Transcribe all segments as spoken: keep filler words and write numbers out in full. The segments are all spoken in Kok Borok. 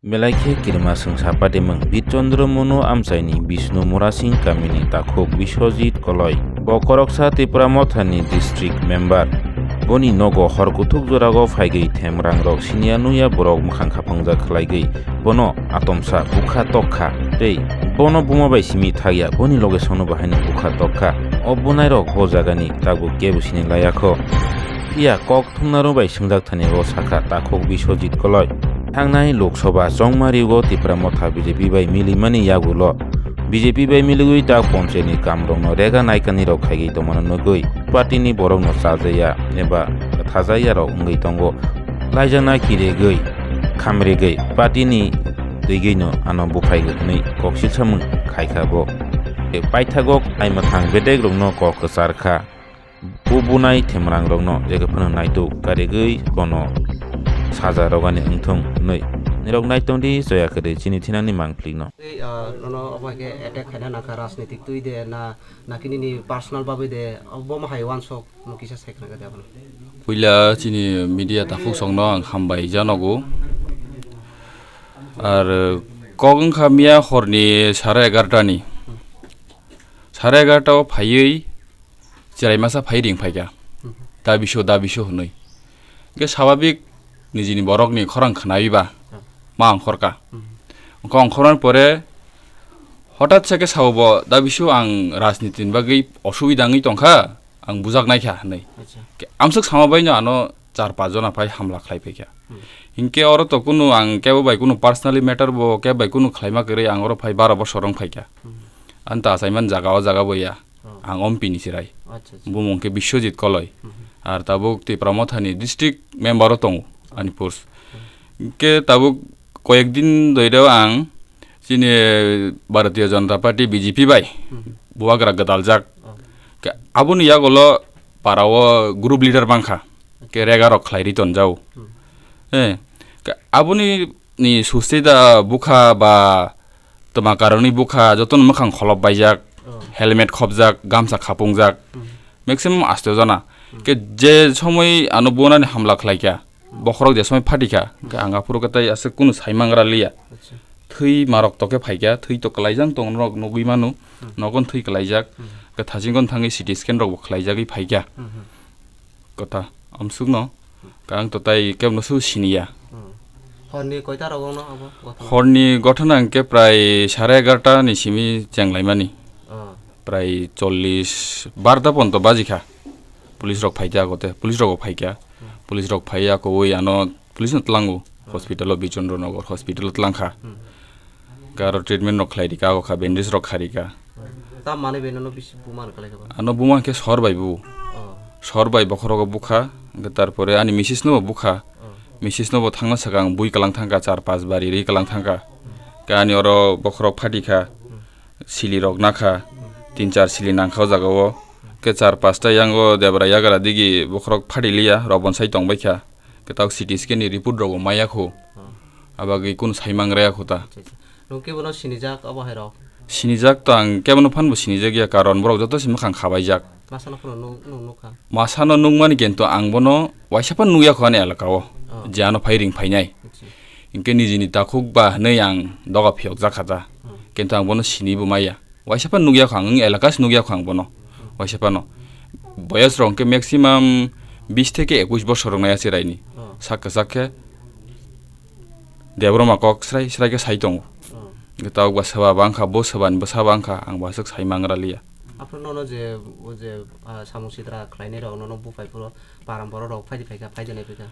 Belai khe kirima swngsa patimwng Birchandra Manu amchaini Bishnu Murasing kamini takhuk Biswajit Koloi. Bo khoroksa Tipra Mothani district member. Boni nogo hor kuthuk jorao phaigwi themrangrok siniya nuya borok mwkhang khaphungjak khlaigwi bono atomsa bukha tokkha tei bono buma bai simi thakya boni loge sono bahaino bukha tokkha. O bunairok bo jagani tabuk kebo sini laiya kho. Phiya kok thumnaro bai swngjak thani bo sakha takhuk Biswajit Koloi. Thangnai Lok Sabha chongmari o Tipra Motha B J P bai milimani yagulo B J P bai miligwi ta poncheni kamrokno rega naikanirok khaigwi tongmano nugwi party ni borokno chajaya eba thajayarok wngwi tongo. Laijakna kiregwi khamregwi party ni twigwino ano buphaigo hwnwi koksilsamung khaikha bo. Paithagok aimathang bedekrokno kok kwcharkha. Bo bunai themrangrokno jekhe phano naituk karigwi bono saja rogani wngthung hwnwi nirok naitongdi joya kwrwi chini thinani mangplikno. Tei, ah, nono obo hai khe attack khaina nangkha rajnitik twi de na, na khe nini personal bagwi de, obo ma hai wansok no kisa sai khna khe de abono. Puila chini media takhuk songno ang hambai janogo. Ar kok wngkha miya horni sare egarta ni. Sare egarta o phaiwi cherai masa phai ring phaikha. Mhm. Da bisu, da bisu hwnwi. Hwnkhe swababik nijini borokni khorang khnawi ba, Hmm. ma ongkhorka. Mhm. Ongkha ongkhormani pore hothat se khe sao bo, "Da bisu ang rajniti ni bagwi osubida wngwi tongkha, ang bujak naikha," hwnwi. Acha. Ke amswk sama baino ano char panch jona phai hamla khlai phaikha. Hmm. Hinkhe oro to kunu ang kebo bai kunu personally matter bo kebo bai kunu khlaima kwrwi ang oro phai baro bosor wng phaikha. Hmm. Ani ta achaimani jaga o jaga bo ya. Oh. Ang Ompi ni chirai. Acha, acha. Bumung khe Biswajit Koloi. Mhm. Ar tabuk Tipra Mothani district member o tongo, ani post. Mhm. Hwnkhe tabuk koyek din doireo ang chini Bharatiya Janata Party, B J P bai Mhm. bubagra gwdaljak. Oh. Khe aboni yagulo para o group leader bangkha. Khe rega rok khlai ri tonjao. Mhm. Eh, khe aboni ni suste da bukha ba twma karoni bukha jotono mwkhang kholop baijak, Oh. helmet khopjak, gamsa khapungjak, Hmm. maximum asto jona. Hmm. Ke je somoi ano bonani hamla khlaikha, Hmm. bokhorok je somoi phatikha, Hmm. ke ang aphuru khe tai aswk kunu saimangra liya. Acha. Thwi marok to khe phaikha, thwi to kwlaijak tong norok nugwi manu, Hmm. nogon thwi kwlaijak, Hmm. ke thachingkon thangwi C T scan rok bo khlaijagwi phaikha. Hmm, hmm. Kotha amsukno, ang to tai kebno su siniya. Hmm. Horni koita rogo no abo gothona? Horni gothona hwnkhe prai sare egarta ni simi chenglaimani. Oh. Prai chollish barta ponto bajikha. Police rok phaikha agote, police rok phaikha. Hmm. Police rok phaiya kowoi ano police no tlango. Hmm. Hospital o Bichondro Nagar hospital o tlangkha. Hmm. Garo treatment rok khlai rika, o kha bandage rok kha rika. Tam manwi bai nono bisi buma rwkha lai kha ba? Ano buma khe sor bai bu. Oh. Sor bai bokhorogo bukha, hwnkhe tarpore ani missis no bo bukha. Oh. Missis no bo thangna swkang bui kwlang thangkha, char pas bari ri kwlang thangkha. Hmm. Khe ani oro bokhorok phati kha, Hmm. sili rok nakha, Hmm. tin char sili nangkha o jaga o. Khe char pasta yango debra yagra digi bokhorok phati liya, rok bonsai tong bai kha. Khe tok C T scan ni report rok bo maya khu. Oh. Abagwi kunu saimang raya khu ta. Acha, acha. Nwng khe bono sinijak obo hai rok? Sinijak to ang kebono phan bo sinijak ya, karon borok joto se mwkhang khabaijak. Masano phano nwng, nwng nukha? Masano nukmani kento ang bono waisa phan nukya khu ani elaka o. Oh. Je ano phai ring phainai. Acha. Hinkhe nijini takhuk ba hwnwi ang doga phiyokjak kha ta. Oh. Kento ang bono sini bo maya. Waisa phan nukya kho ang, wng elaka se nukya kho ang bono. Waisa phano. Boyos rok hwnkhe maximum bis theke ekush bosor rok nai achirai ni. Oh. Sak kwchak khe Debbarma kok srai srai khe sai tongo. Oh. Hwnkhe tabuk ba swba ba wngkha, bo swbani bwsa ba wngkha, ang bo aswk sai mangra liya. Aphuru nono je, o je, ah, samung sitra khlainai rok nono buphai phuru param borok rok phaidi phaikha, phaidi nai phaikha?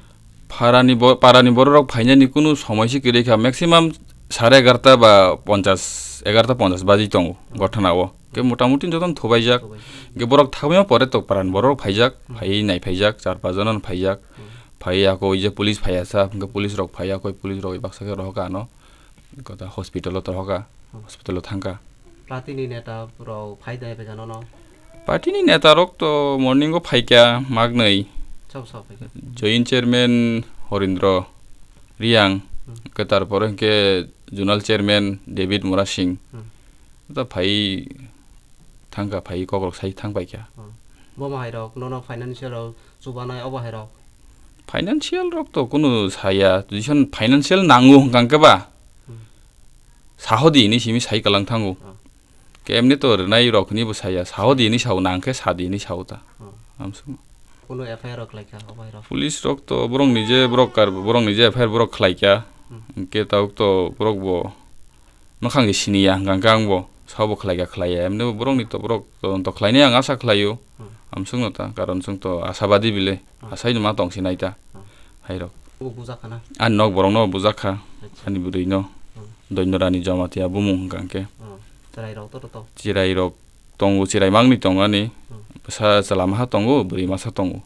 Parani bo-, parani borok rok phainani kunu somoi se kwrwi kha, maximum sare egarta ba ponchas, egarta ponchas baji tongo gothana o. Khe motamuti jotono thubaijak. Thubaijak. Khe borok thangma pore to parani borok rok phaijak, Hmm. phaiwi nai phaijak, char pas jona no phaijak. Hmm. Phaiwi ako je police phaiya sa, hwnkhe police rok phaiya, koi police rok baksa khe rohorkha ano. Kota hospital o rohorkha, Hmm. hospital o thangkha. Party ni neta rok phai de phaikha nono? Party ni neta rok to morning o phaikha magnwi. Sabo sabo phaikha? Joint chairman Horindro Riang, Hmm. khe tarpore hwnkhe zonal chairman David Murasing. Hmm. Ta phai thangkha, phai kok rok sai thang paikha. Hmm. Bo ma hai rok nono financial rok chubanai obo hai rok? Financial rok to kunu saya, jison financial nango hwnkha hwnkhe ba, Ahodi hinwi simi sai kalang thango. Hmm. Ke emni to rwnai rok ni bo saya, sao di ni sao nang khe sa di ni sao ta. Hmm. Amsung. Kuno F I R rok khlai kha, obo hai rok. Police rok to borok ni je borok kar, borok ni je F I R borok khlai kha. Hmm. Hwnkhe tabuk to borok bo mwkhang ni sini ya hwnkha hwnkhe ang bo sao bo khlai kha khlai ya. Emni bo borok ni to borok to, to khlai ni ang asa khlai o. Hmm. Amsung no ta, karon chwng to asabadi bile. Hmm. Asai no ma tong sinai ta. Hmm. Hai rok. Bo bujak kha na? Ani nok borok no bujak kha. Acha. Ani bwrwi no. Hmm. Doinno Rani Jamatia bumung hwnkha hwnkhe. Hmm. Chwrai rok to, to, to. Chwrai rok tongo, chwrai mangni tongo ani. Hmm. Bwsa chwla maha tongo, bwrwi masa tongo.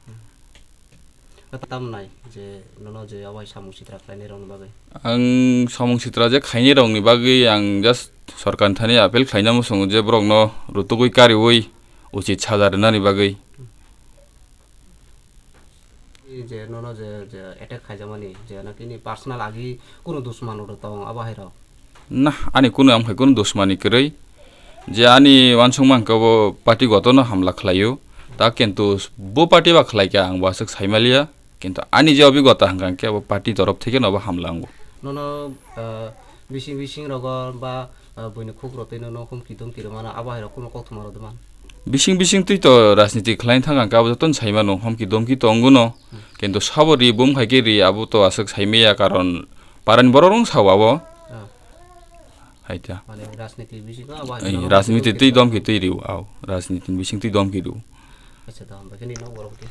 Hmm. Tam nai je nono je obai samung sitra khlainai rokni bagwi? Ang samung sitra je khainai rokni bagwi ang just sorkar thani appeal khlaina muchungo je borokno rutugwi kariwi uchit saja rwnani bagwi. Hmm. Je nono je, je attack khaijakmani, je naki ni personal agi kunu dusman rok tong, abo hai rok? Nah, ani kunu amkhai kunu dusmani kwrwi. Je ani uansukma hwnkhe bo party gotono hamla khlaio. Ta kintu bo party ba khlaikha ang bo aswk saimaliya. Kintu ani je obigota hwnkha hwnkhe bo party torof thekeno bo hamla wngo. Nono, ah, bising bising rogo ba, ah, buini khuk rotwi nono humki domki rwmano abo hai rok kunu koktwma rw dwman? Bising bising twi to rajniti khlaina thang ang khe abo jotono saimano, humki domki tongo no. Hmm. Kintu sabo ri bum khai khe ri abo to aswk saimaya, karon parani borok rok sao abo. Ah. Hai ta. Mane rajniti bisingo abo hai Ei, rok rajniti humki twi domki twi rio, au. Rajniti bising twi domki rio. Acha, da, hamba khe nini nok borok twi.